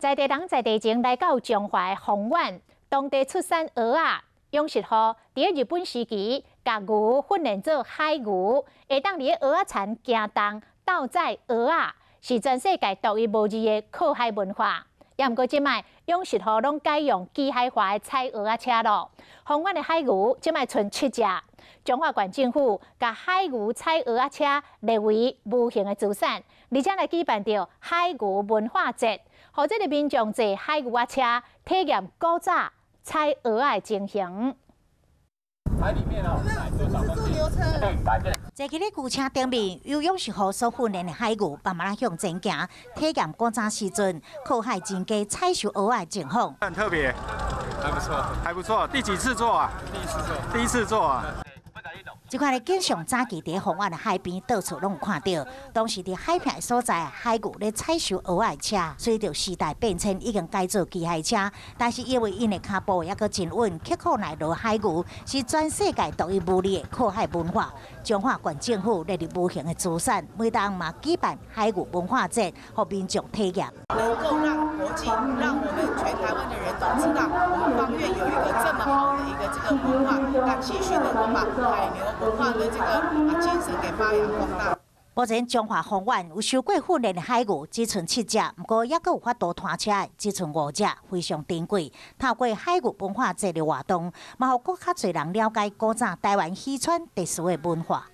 在地人在地前來到彰化芳苑，當地出產蚵仔，養殖戶佇日本時期，共牛訓練做海牛，會當佇蚵仔田行動鬥採蚵仔，是全世界獨一無二的靠海文化。也毋過這擺養殖戶攏改用機械化的採蚵仔車囉。芳苑的海牛這擺賰七隻，彰化縣政府共海牛採蚵仔車列為無形的資產，而且來舉辦著海牛文化節，予這个民眾坐海牛仔車體驗古早採蚵仔的情形。海裡面哦，坐佇咧牛車頂面，由養殖戶所訓練的海牛，慢慢向前行，體驗古早時陣靠海真家採收蚵仔的情況。很特別，還不錯，還不錯。第幾次坐啊？第一次坐，第一次坐啊。這款的景象早期佇芳苑的海邊到處攏有看著。當時佇海邊所在，海牛咧採收蚵仔車，隨著時代變遷，已經改做機械車。但是因為𪜶的跤步猶閣真穩，刻苦耐勞，海牛是全世界獨一無二的靠海文化。彰化縣政府列入無形的資產，每冬嘛舉辦海牛文化節，予民眾體驗。能夠讓國際，讓我們全台灣的人都知道，我們芳苑有一個這麼好的一個這個文化，那繼續能夠把海牛文化的這個精神給發揚光大。目前彰化芳苑有受過訓練的海牛只賰七隻，毋過猶閣有法度拖車的只賰五隻，非常珍貴。透過海牛文化節的活動，嘛予閣較濟人了解古早台灣漁村特殊的文化。